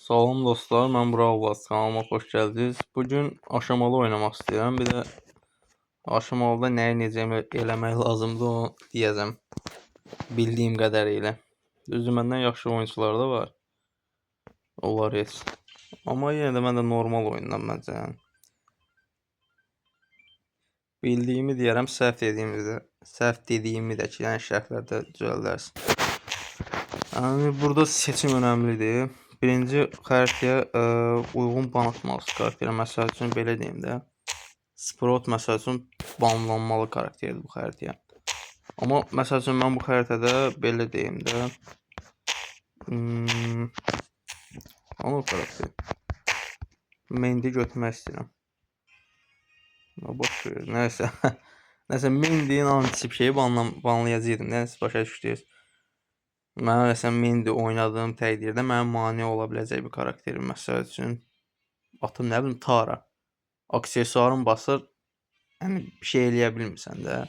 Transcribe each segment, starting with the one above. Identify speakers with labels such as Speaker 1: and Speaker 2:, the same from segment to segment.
Speaker 1: Salam dostlar, mən Brawl Ball kanalıma xoş gəldiniz. Bugün aşamalı oynamaq istəyirəm. Bir də aşamalıda nəyi necə eləmək lazımdır onu deyəcəm. Bildiyim qədərilə. Düzdür, məndən yaxşı oyunçular da var. Onlar heç. Amma yenə də mən də normal oyundan məncə. Yəni. Bildiyimi deyərəm, səhv dediyimi də ki, yəni şərhlərdə düzəldərsin. Yəni burada seçim önəmlidir. Birinci xəritəyə uyğun ban atmalısınız karakterə. Məsəl üçün belə deyim də. Sprout məsəl üçün banlanmalı karakterdir bu xəritəyə. Amma məsəl üçün mən bu xəritədə belə deyim də. Ana karakter. Mendy götürmək istəyirəm. Boş ver. Nəysə. Nəsə Mendy'nin antitip şeyi banlayacaqdım. Nəsə başa düşdünüz. Mənə məsələn Mendy oynadığım təqdirdə mənə mane ola biləcək bir karakterim. Məsəl üçün atım nə bilim Tara. Aksesuarın basır. Yəni bir şey eləyə bilmirsən də.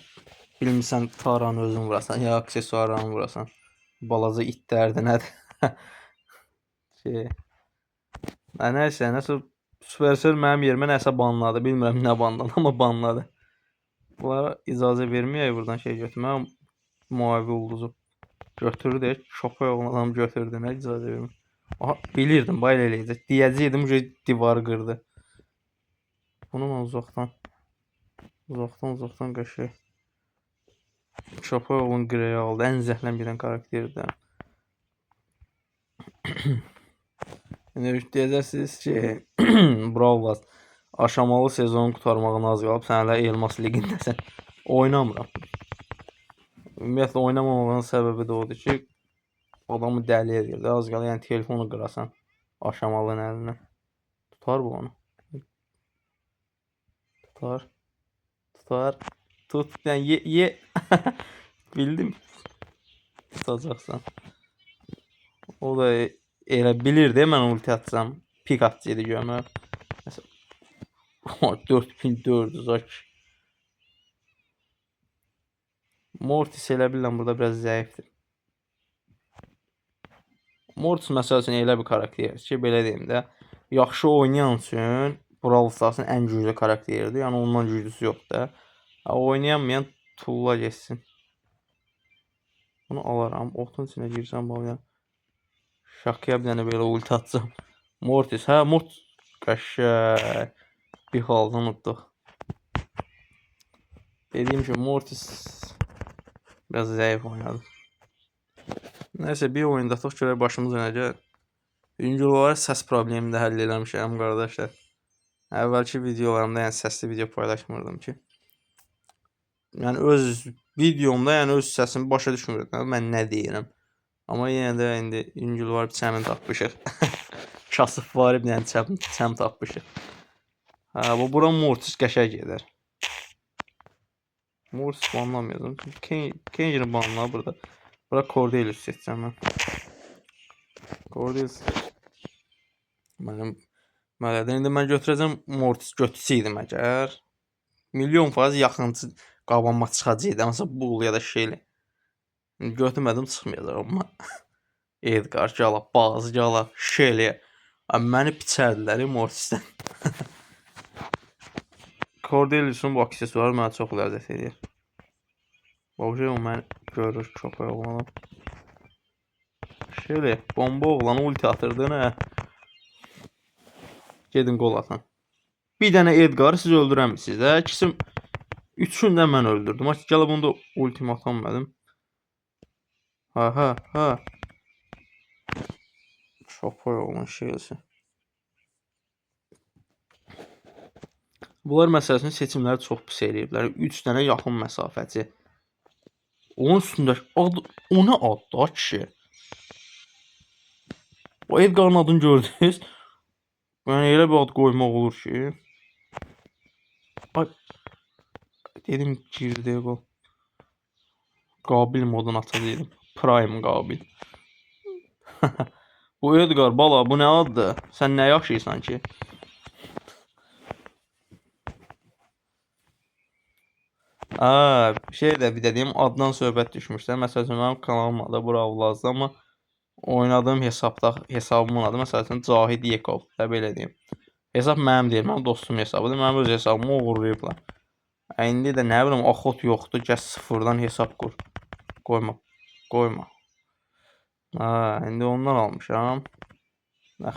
Speaker 1: Bilmirsən Taranı özün vurasan ya aksesuarını vurasan. Balaca itlərdir nədir? Şey. Nəysə, nəsə Supercell mənim yerimə nəsə banladı. Bilmirəm nə banladı, amma banladı. Bunlara icazə verməyək buradan şey götürməyə. Mavi ulduzu götürdü, köpək oğlan adam götürdü, nə icazə vermir. Aha, bilirdim, bax elə eləyəcək. Deyəcəydim ki, divarı qırdı. Bunu mən uzaqdan qəşəng. Köpək oğlan qıraya aldı. Ən zəhləm gedən karakterdir. İndi deyəcəksiniz ki, Brawl Ball aşamalı sezonu qurtarmağına az qalıb, sən hələ Elmas Ligindəsən. Oynamıram. Ümumiyyətlə oynamamağın səbəbi də odur ki, adamı dəli edir. Az qala, yəni telefonu qırasan aşamalının əlindən. Tutar bu onu. Tutar. Tutar. Tut. Yəni ye. Bildim. Tutacaqsan. O da elə bilirdi, mən ulti atsam. Pik atacaqdı görmə. Məsələn, 4400 ak. Mortis elə bilirəm burada biraz zəifdir. Mortis məsəl üçün elə bir karakterdir ki, belə deyim də, yaxşı oynayan üçün Brawl Stars'ın ən güclü karakteridir. Yəni ondan güclüsü yoxdur. Oynayamayan tulla getsin. Bunu alaram. Otun içinə girsəm bax. Şakıya bir dənə belə ulti atacağam. Mortis, hə Mortis qəşəng bir halda unutduq. Dediyim kimi Mortis biraz zəif oynadı. Nəysə bir oyunda ataq görək başımıza nə gəlir. Yüngül olaraq səs problemini də həll eləmişəm qardaşlar. Əvvəlki videolarımda yəni səsli video paylaşmırdım ki. Yəni öz videomda yəni öz səsimi başa düşmürdüm. Mən nə deyirəm. Amma yenə də indi yüngül var bir çəmin tapmışıq. Kasıb var bir dənə çəm tapmışıq. Hə, bu bura Mortis qəşəng gedər. Mortis banlamayacağım. Kenji'ni banla burada. Bura Cordelius seçeceğim mən. Cordelius mənim mələdən. İndi mən götürəcəm Mortis götürsəydim əgər. 1.000.000% yaxınçı qabağıma çıxacaqdı. Məsələn, Bull ya da Shelly. Götürmədim, çıxmayacaq amma. Edgar gəla, Baz gəla, Shelly. Məni piçərdilər Mortisdən. Cordelius'un bu aksesuarı mənə çox ləzzət edir. Bax, o məni görür, köpək oğlanım. Shelly, bomba oğlanı ulti atırdı, nə? Gedin qol atın. Bir dənə Edgar'ı siz öldürəmisiniz də. İkisi, üçünü də mən öldürdüm. Gələ bunu da ultimi atamadım. Hə, hə, hə. Köpək oğlan şeysi. Bunlar məsələsinin seçimləri çox pis eləyiblər. 3 dənə yaxın məsafəçi. Onun üstündə adı, o nə addır, a kişi? O Edgar'ın adını gördünüz. Yəni elə bir ad qoymaq olur ki. Ay, dedim girdi bu. Qabil modunu açacaqdım. Prime qabil. Bu Edgar bala, bu nə addır? Sən nə yaşayırsan ki? Aa, şey də bir də deyim, addan söhbət düşmüşsə, məsəl üçün mənim kanalım adı Brawl Ball'dır, amma Oynadığım hesabda hesabımın adı məsəl üçün Cahid Yekov, da belə deyim. Hesab mənim deyil, mənim dostumun hesabıdır. Mənim öz hesabımı oğurlayıblar. İndi də nə bilim, axot yoxdur, gəl sıfırdan hesab qur. Qoyma, qoyma. Ha, indi ondan almışam.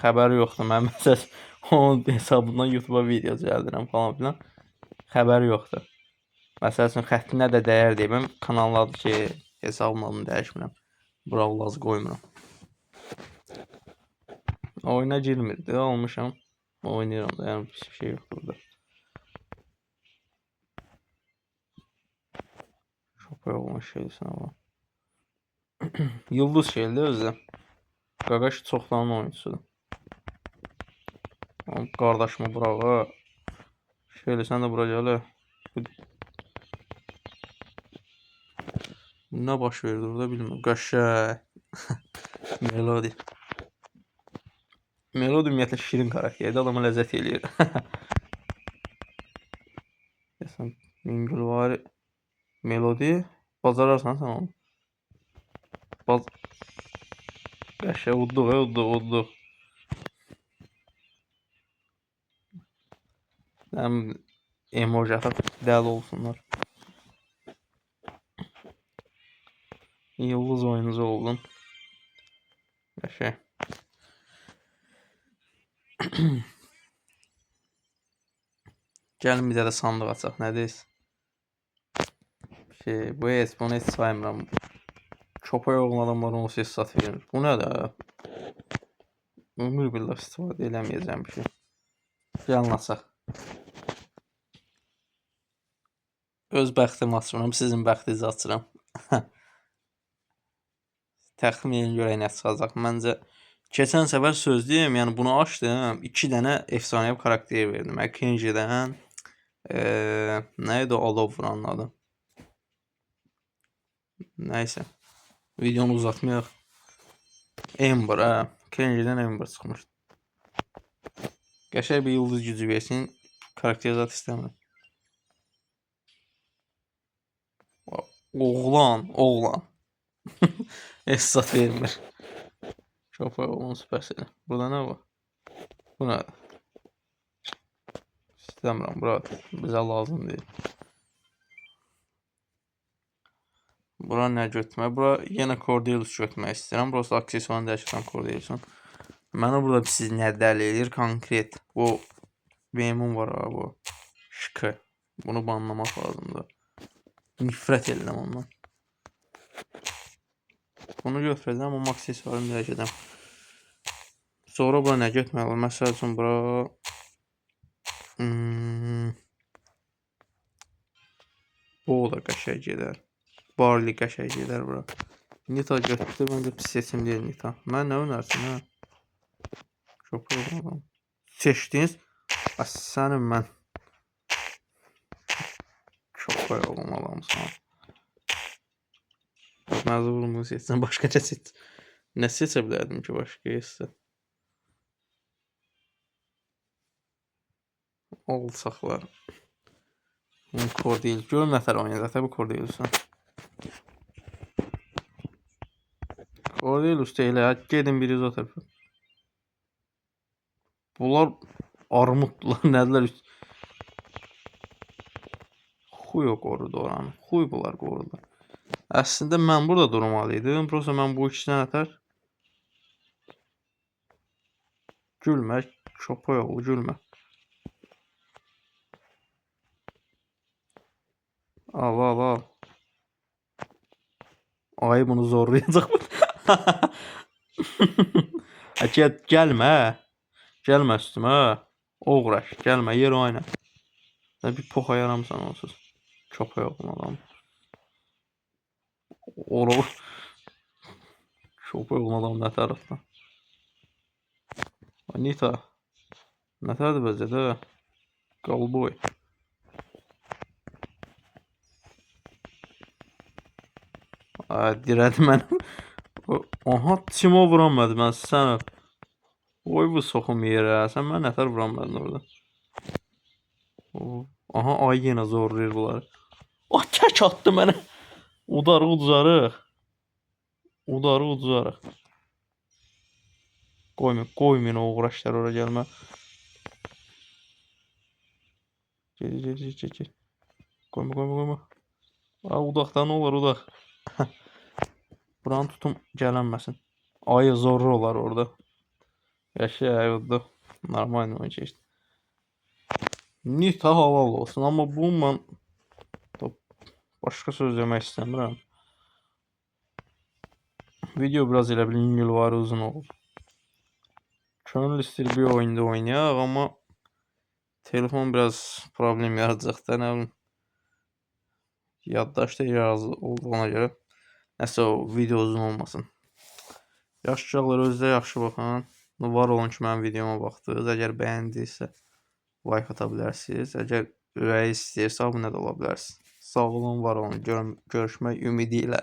Speaker 1: Xəbəri yoxdur. Mən məsəl onun hesabından YouTube-a video düzəldirəm falan filan. Xəbəri yoxdur. Məsəl üçün xəttinə də dəyər deyə mən kanalın adı ki, hesabımın adını dəyişmirəm. Brawlaz qoymuram. Oyuna girmirdi, almışam. Oynayıram da, yəni pis bir şey yoxdur burada. Şopa olan şeysin amma. Yıldız şeydir özü. Qaqaş çoxdanın oyuncusudur. Qardaşımı bırax. Şöyle sən də bura gəl. Nə baş verdi orada bilmirəm. Qəşəng. Melodi. Melodi ümumiyyətlə şirin karakterdir. Adama ləzzət eləyir. Deyəsən Mingülvari Melodi bacararsan sən onu. Qəşəng udduq, udduq, udduq. Həm emoji ataq dəli olsunlar. Yıldız oyuncu oldun. Qəşəng. Gəlin bir də sandıq açaq. Nə deyirsiz? Şey, bu heç, bunu heç saymıram. Köpək oğlan adamlar onu ses sat vermir. Bu nədir? Ömür billah istifadə eləməyəcəm bir şey. Gəlin açaq. Öz bəxtimi açmıram, sizin bəxtinizi açıram. Təxmin edin görək nə çıxacaq. Məncə keçən səfər söz deyim, yəni bunu açdım, 2 dənə efsanəvi karakter verdim. Kenji'dən, nə idi o alov vuranın adı? Nəysə, videonu uzatmayaq. Ember, hə, Kenji'dən Ember çıxmışdı. Qəşəng bir yıldız gücü versin, karakter zat istəmirəm. Oğlan, oğlan. Esat vermir. Köpək oğlan süperseli. Burada nə var? Bu nədir? İstəmirəm, bura bizə lazım deyil. Bura nə götürmək? Bura yenə Cordelius götürmək istəyirəm. Burası aksesuarını dəyişirəm Cordelius'un. Mənə burada siz nə dəli eləyir? Konkret. Bu meymun var ha bu. Şıkı. Bunu banlamaq lazımdır. Nifrət edirəm ondan. Bunu götürəcəm, amma aksesuarını dəyişəcəm. Sonra bura nə götürmək olar? Məsəl üçün bura bu da qəşəng gedər. Barley qəşəng gedər bura. Nita götürdü, məncə pis seçim deyil Nita. Mən nə önərsin hə? Çox yox. Seçdiniz? Sənin mən. Köpək oğlum adamsan. Məcburum bunu seçsəm. Başqa nə seç? Nə seçə bilərdim ki, başqa hissə? Alçaqlar. Cordelius. Görüm nətər oynayacaq bu Cordelius'u. Cordelius deyil, hə. Gedin biriniz o tərəfə. Bunlar armuddular, nədirlər? Xuy o qorudu oranı. Xuy bunlar qorudu. Əslində mən burada durmalı idim. Prosta mən bu ikisindən ətər. Gülmə, köpək oğlu, gülmə. Al, al, al. Ay bunu zorlayacaq. Get, gəlmə. Gəlmə üstümə. Oğraş, gəlmə, yer oyna. Sən bir poxa yaramısan onsuz. Köpək oğlu adam. Ora. Köpək oğlu adam nə tərəfdən? Anita. Nə tərəfdir vəziyyətə? Qalboy. Ay, dirədi mənim. Aha, Timo vuranmadı mən sənə. Oy bu soxum yerə. Sən mənə nətər vuranmadın orada. Aha, ay yenə zorlayır bunları. Oh, tək atdı mənə. Udarıq, uduzarıq. Udarıq, uduzarıq. Qoymayın, qoymayın o uğraşlar ora gəlmə. Gel, gel, gel, gel, gel. Qoyma, qoyma, qoyma. Aa, udaq da nə olar, udaq. Buranı tutum gələnməsin. Ayı zorlu olar orada. Yaşa, oldu. Normal oyun keçdi. Nita halal olsun, amma bununla başqa söz demək istəmirəm. Video biraz elə bil yüngül var, uzun olub. Könül istəyir bir oyunda oynayaq, amma telefon biraz problem yaradacaq da, nə bilim. Yaddaşda yer az olduğuna görə. Nəsə o video uzun olmasın. Yaxşı uşaqlar, özünüzə yaxşı baxın. Var olun ki, mənim videoma baxdınız. Əgər bəyəndinizsə like ata bilərsiniz. Əgər ürəyi istəyirsə abunə də ola bilərsiniz. Sağ olun, var olun. Görüşmək ümidi ilə.